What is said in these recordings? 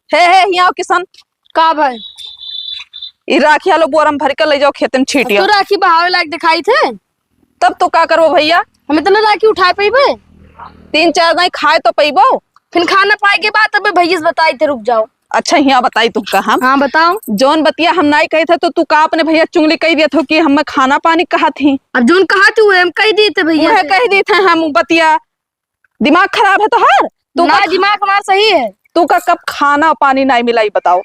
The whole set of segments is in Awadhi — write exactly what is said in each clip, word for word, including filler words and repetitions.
हे, हे, हियाँ आओ किसन। का भाई? ई राखी आलो बोरम भर के ले जाओ खेते में छीट तू आओ। राखी बहावे लायक दिखाई थे? तब तो का करबो भैया? हम इतना राखी उठाए पइबे? तीन चार दाई खाए तो पइबो। फिर खाना पाए के बाद तबे भैया से बताई थे, रुक जाओ। अच्छा, हियाँ बताई तुमका हम। हाँ, बताओ। जौन बतिया हम नाई कही थे, तो तू का अपने भैया चुंगली कही दिया था कि हम खाना पानी कहा थी? अब जौन कहा थी, वो हम कही दी थे भैया उहे से। कही दी थे हम बतिया। दिमाग खराब है तोहार? तू ना, का दिमाग हमार सही है। तू का कब खाना पानी नाई मिलाई बताओ?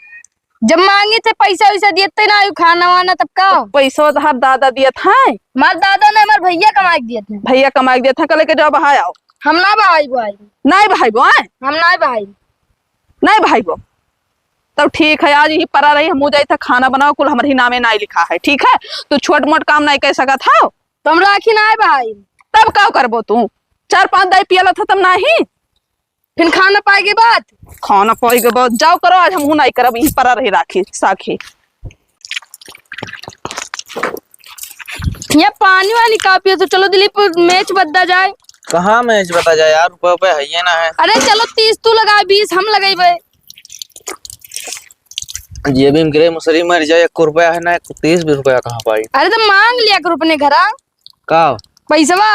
जब मांगी थे पैसा वैसा दिए थे ना, यू खाना वाना तब का? तो पैसा तोहार दादा दिया था? हमार दादा ने हमार भैया कमा के दिए थे। भैया कमा के दिया था, कल के जब बहाए आओ। हम ना बहाई बुआई। नाई बहाई बुआई? हम ना बहाई। नाई बहाई बो। तब ठीक है, आज यही परा रही, हम जाई था खाना बनाओ, कुल हमरे ही नामे नाई लिखा है, ठीक है? तू छोट मोट काम नाई कर सकत हो। तो हम राखी नाई बहाई। तब का करबो तू? चार पांच दाई पियला था तब नाही? फिर खाना पाए के बाद? खाना पाए के बाद जाओ करो, आज हमहू नाई करब, यही परा रही राखी साखी। ये पानी वानी का पियो तो चलो दिलीप, मैच बद्दा जाए। कहाँ मैच बद्दा जाए यार, रुपये रुपये है ये ना है। अरे चलो तीस तू लगा, बीस हम लगेबे। जेबी में गिरे मुसरी मर जाए, एक रुपया है ना, एक तीस भी रुपया कहाँ पाई? अरे तो मांग लिया करो अपने घरा। का? पैसवा।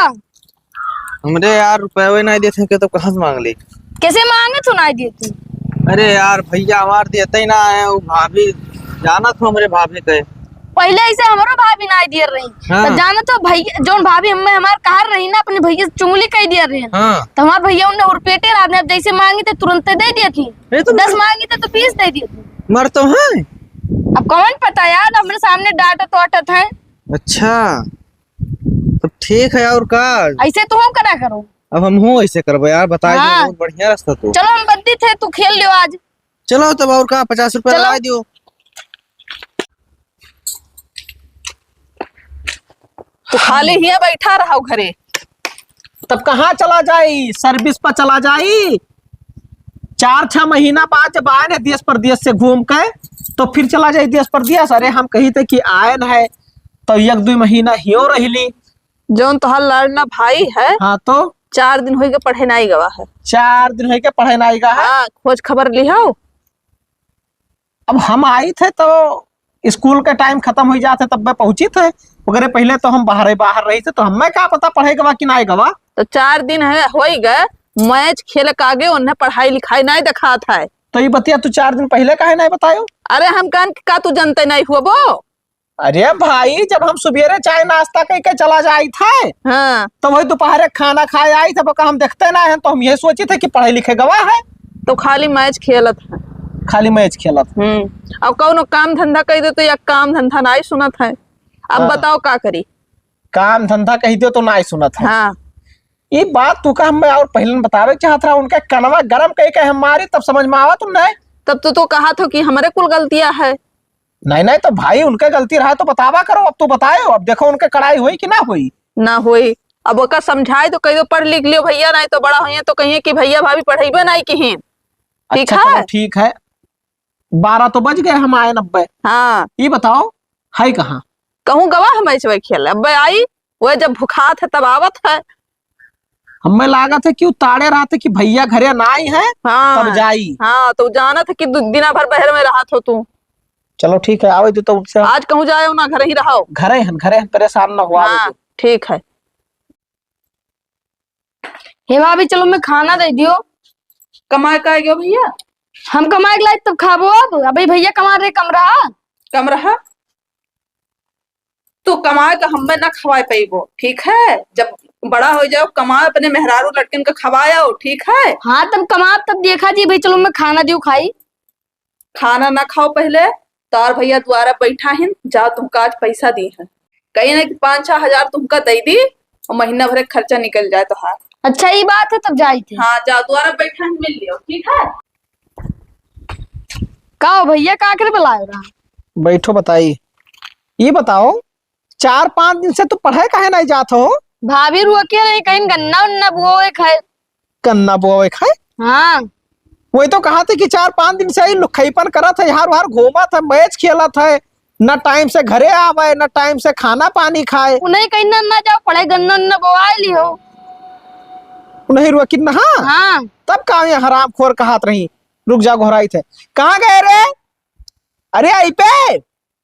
हमरे यार रुपये नहीं देते के तो कहाँ से मांग ली? कैसे मांगे तू नहीं देती? अरे यार भैया हमार देते ही ना है, वो भाभी जानत हो हमरे भाभी के। पहले ऐसे हमरो भाभी नहीं दिए रही। हाँ। तो जानत हो भैया, जौन भाभी हमें हमार कहा रही ना, अपने भैया से चुंगली कह दिए रही। हाँ। तो हमार भैया उन्हें उरपेटे रहते, अब जैसे मांगी तो तुरंत दे दिए थी। अरे तो दस मांगी तो, तो बीस दे दिए थी। मर तो है। अब कौन पता यार, हमरे सामने डांटत वाटत है। अच्छा। तो ठीक है, और का? ऐसे तो हम करा करो। अब हम हूँ ऐसे करबो यार, बताए दो, हाँ। बहुत बढ़िया रास्ता तो। चलो हम बद्दी थे, तू खेल लियो आज। चलो तब और का, पचास रुपया चलो। लगा दियो। तो खाली हियाँ बैठा रहो घरे। तब कहाँ चला जाई? सर्विस पर चला जाई। चार छह महीना बाद जब आए ना देश परदेश से घूम के, तो फिर चला जाई देश परदेश। अरे हम कही थे कि आयन है, तो एक दुइ महीना हियो रह ली। जौन तोहार लाडला भाई है, हाँ तो? चार दिन होई के पढ़े नाई गवा है। चार दिन होई के पढ़े नाई गवा है? हाँ, खोज खबर लिहो। अब हम आई थे तो स्कूल के टाइम खत्म हो जाते तब मैं पहुंची थे। ओकरे पहले तो हम बाहरे बाहर रही थे, तो हमें का पता पढ़े गवा कि नाई गवा। तो चार दिन है होई गए, मैच खेल के आगे उन्हें पढ़ाई लिखाई नाई देखात है। तो ये बतिया तू चार दिन पहले काहे नाई बतायो? अरे हम कहन कि का तू जनते नाई हुआ बो? अरे भाई, जब हम सुबेरे चाय नाश्ता कइके चला जाइत है, हाँ। तो वही दोपहरे खाना खाए आइत है, ओका हम देखते ना हैं, तो हम ये सोचित है कि पढ़े लिखे गवा है। तो खाली मैच खेलत है। खाली मैच खेलत है। हम्म। अब कौनो काम धंधा कह दे तो या काम धंधा नाई सुनत है। अब हाँ। बताओ का करी? काम धंधा कह दे तो नाई सुनत है। हाँ। ये बात तू का हमें और पहले बतावे के चाहत रहा, उनका कनवा गरम कह के हम मारी, तब समझ में आवा तुम नहीं। तब तो तू कहा थो कि हमरे कुल गलतियां है। नहीं, नहीं, तो भाई, उनके गलती रहा तो बतावा करो। अब तू बताए हो, अब देखो उनके कड़ाई हुई कि ना हुई। ना हुई। अब ओका समझाए तो कहियो पढ़ लिख लियो भैया, नहीं तो बड़ा होइए तो कहिए कि भैया भाभी पढ़ाईबे नहीं किहिन। ठीक अच्छा, है? चलो, ठीक है। बारह तो बज गए, हम आए नब्बे। हाँ। ये बताओ, है कहाँ? कहूँ गवा हम ऐसे खेल, अब आई, वह जब भुखात है तब आवत है। हमें लागत है कि उ ताड़े रहत है कि भैया घरे नाई है, हाँ। तब जाई। हाँ, तो जानत है कि दु-, दिना भर बहर में रहत हो तू। चलो ठीक है, आवे दो तो उनसे। आज कहूँ जाए ना, घर ही रहो। घरे हन, घरे हन, परेशान ना हुआ, आवे हाँ, दो। ठीक है। हे भाभी, चलो मैं खाना दे दियो। कमाए का गयो भैया? हम कमाए के लायक तब खाबो अब। अबे भैया कमा रहे कम रहा। कम रहा? तू कमाए तो हमें ना खवाए पइबो, ठीक है? जब बड़ा हो जाओ, कमाओ, अपने मेहरारू लड़कन का खवाए आओ, ठीक है? हाँ, तब कमाब, तब देखा जी भाई, चलो मैं खाना दियो खाई। खाना ना खाओ पहले, तार भैया द्वारा बैठा हिन, जा तुमका आज पैसा दी है। कही ना कि पाँच छह हजार तुमका दे दी और महीना भर के खर्चा निकल जाए तोहार। अच्छा, ये बात है, तब जाई थे। हाँ, जा द्वारा बैठा हिन, मिल लियो, ठीक है? का हो भैया, का करे बुलाए रहा? बैठो, बताई। ये बताओ, चार पाँच दिन से तू पढ़े काहे नहीं जात हो? भाभी रुआ के रही, कहीं गन्ना उन्ना बोए खाए। गन्ना बोए खाए? हाँ। वही तो कहा थे कि चार पाँच दिन से ही लुखईपन करत है, यहाँ वहाँ घूमत है, मैच खेलत है, न टाइम से घरे आवे, न टाइम से खाना पानी खाए। उन्हें कहीं ना, ना जाओ पढ़े, गन्ना उन्ना बोआ लियो। उन्हें रुआ कि ना? हाँ। तब का ये हरामखोर कहत रही? रुक जा, गोहराइत है। कहाँ गए रे? अरे, आई पे,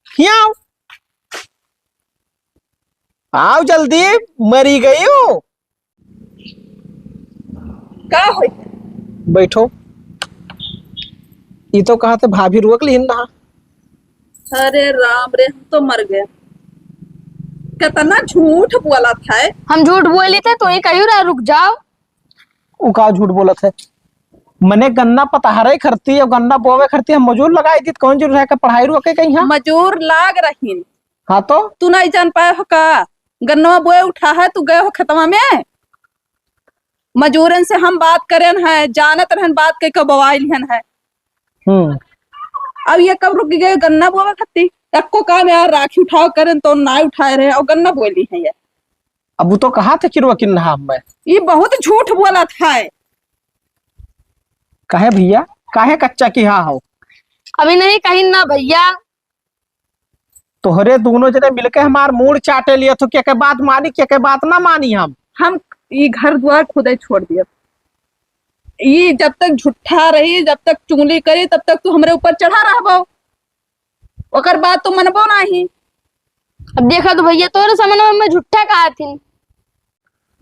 हियाँ आओ। आओ जल्दी, मरी गई हूँ। का होई? बैठो। ई तो कहा थे भाभी रोक लिहिन ना। अरे राम रे, हम तो मर गए। कितना झूठ बोला था। हम झूठ बोली थे, तू ही कही रहा, रुक जाओ। उ का झूठ बोलत है? मने गन्ना पतहरे खरती और गन्ना बोवे खरती हम मजूर लगाई दी, कौन जरूर है कि पढ़ाई रोके कहीं? हाँ? मजूर लाग रहीन। हाँ तो? तू नहीं जान पाए हो का? गन्नवा बोए उठा है, तू गए हो खेतवा में? मजूरन से हम बात करेन है, जानत रहन बात के, के बवाई लिहन है। हम्म। अब ये कब रुक गए गन्ना बोवे खरती? एको काम यार, राखी उठाओ करेन तो ना उठाए रहे और गन्ना बोली है ये। अब वो तो कहा थे कि रोकिन ना हम मैं। ये बहुत झूठ बोला था। काहे भैया, काहे कच्चा किहा हो? अभी नहीं कहीं ना भैया। तोहरे दोनों जने मिलके हमार मूड़ चाटे लिए, तो क्या के बात मानी, क्या के बात ना मानी हम? हम ई घर द्वार खुदे छोड़ दिया। ई जब तक झूठा रही, जब तक चुगली करी, तब तक तू हमरे ऊपर चढ़ा रहबो। ओकर बाद तू मनबो नाही। अब देखा तो भैया, तोरे समनवा में झूठा कहा थिन।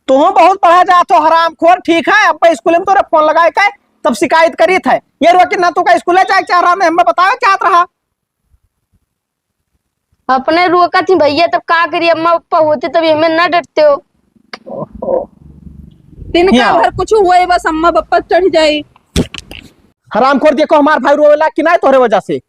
तुहूँ बहुत पढ़ा जात हो हरामखोर, ठीक है? अब स्कूल में तोरे फोन लगाए के तब शिकायत करी थे। ये रोकी ना, तू का स्कूले जाए चाह रहा, हमें बतावे चाहत रहा। अपने रोकत ही भैया, तब का करी, अम्मा पप्पा होते तब हमें ना डरते हो। ओहो। तिनका या। भर कुछ हुआ है, बस अम्मा पप्पा चढ़ जाई। हरामखोर, देखो हमार भाई रोवेला कि नहीं तोहरे वजह से।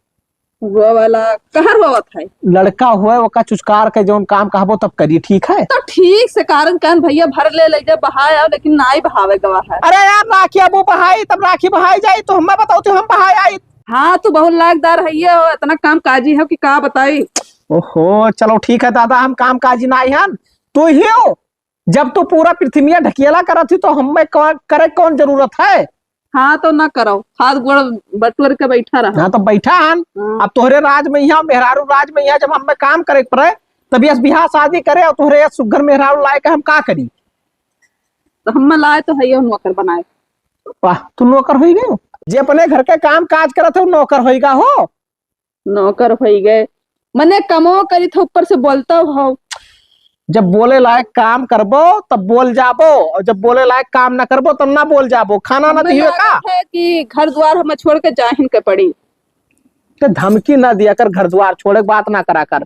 रोवेला? कहाँ रोवत है? लड़का हुए, ओका चुचकार के जौन काम कहबो तब करी, ठीक है? तो ठीक से कारण कहन भैया, भर ले, ले जा बहाए आओ, लेकिन नाई बहावे गवा है। अरे यार, राखी अब बहाई, तब राखी बहाई जाई, तो हमें बताओ, तो हम बहाए आई। हाँ, तू बहुत लायकदार है ये हो, इतना काम काजी हो कि का बताई। ओहो, चलो ठीक है दादा, हम काम काजी ना आई हन, तू ही हो। जब तू पूरा पृथ्विया ढकेला करत ही, तो हमें कौन, करे कौन जरूरत है? हाँ, तो ना करो, हाथ गोड़ बटोर के बैठा रहा। हाँ, तो बैठा हन। हाँ। अब तोहरे राज में यहाँ, मेहरारू राज में यहाँ, जब हमें काम करे के पड़े, तब यस बियाह शादी करे और तोहरे यस सुघर मेहरारू लाए के हम का करी? तो हम लाए तो है ये नौकर बनाए। वाह, तू नौकर होई गयो। जे अपने घर के काम काज करत हो, नौकर होई गा हो। नौकर होई गए, मने कमो करी तो ऊपर से बोलता हो। जब बोले लायक काम करबो, तब बोल जाबो, और जब बोले लायक काम ना करबो, तब ना बोल जाबो। खाना ना हमें दियो का? लागत है कि घर द्वार हमें छोड़ के जाहिन के पड़ी। ते धमकी ना दिया कर, घर द्वार छोड़े के बात ना करा कर।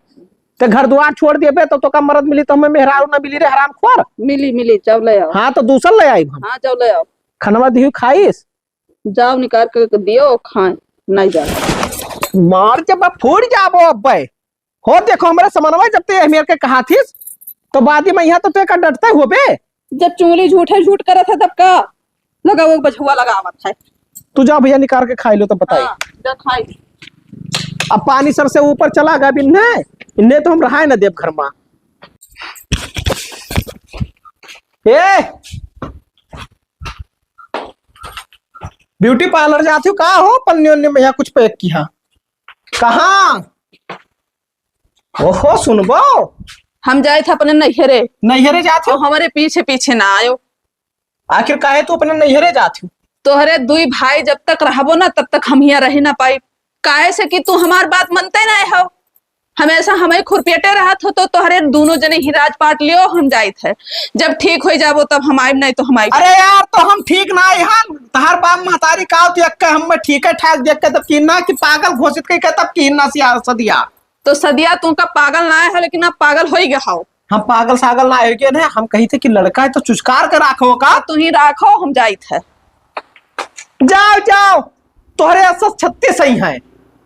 ते घर द्वार छोड़ देबे, तो तोका मरद मिली, तो हमें मेहरारू ना मिली रे हरामखोर। मिली, मिली, जाओ ले आओ। हाँ, तो दूसर ले आई हम। हाँ, जाओ ले आओ। खनवा दिहु खाइस? जाओ निकाल के दियो, खाए, नहीं जाओ। मार जब अब फूट जाबो अब्बे। हो देखो हमरे समनवा, जब ते मेर के कहा थीस, तो बादी में यहाँ तो ते का डटते होबे। जब चुंगली झूठे झूठ करत है तब का? लगाओ एक बझुआ लगावत है। तू जाओ भैया निकाल के खाई लो तो बताई। हाँ, जा खाई। अब पानी सर से ऊपर चला गया बिन्ने, इन्ने तो हम रहाए न देब घर मा। ए, ब्यूटी पार्लर जात हो का हो? पन्नी उन्नी में यहाँ कुछ पैक किहा। कहाँ? ओहो, सुनबो। हम जाए थे अपने नैहरे। नैहरे जात हो? तो हमारे पीछे पीछे ना आयो। आखिर काहे तू अपने नैहरे जात हो? तोहरे दुई भाई जब तक रहबो ना, तब तक हम यहाँ रह ना पाई। काहे से कि तू हमार बात मनते ना हो। हमेशा हमें खुरपेटे रहत हो, तो तोहरे दोनों जने ही राज पाट लियो, हम जाइत है। जब ठीक हो जाबो तब हम आइब, नहीं तो हम आइब। अरे यार, तो हम ठीक ना आई हन। तहार बाप महतारी का तू अक्के हम में ठीक है ठाक देख के तब की ना कि पागल घोषित कई के तब की ना सिया सदिया। तो सदिया तू का पागल ना है, लेकिन अब पागल होई गया हो। हम पागल सागल ना है के ना, हम कही थे कि लड़का है तो चुचकार के राखो का। तू ही राखो, हम जाइत है। जाओ, जाओ, तोहरे असस छत्तीस सही है।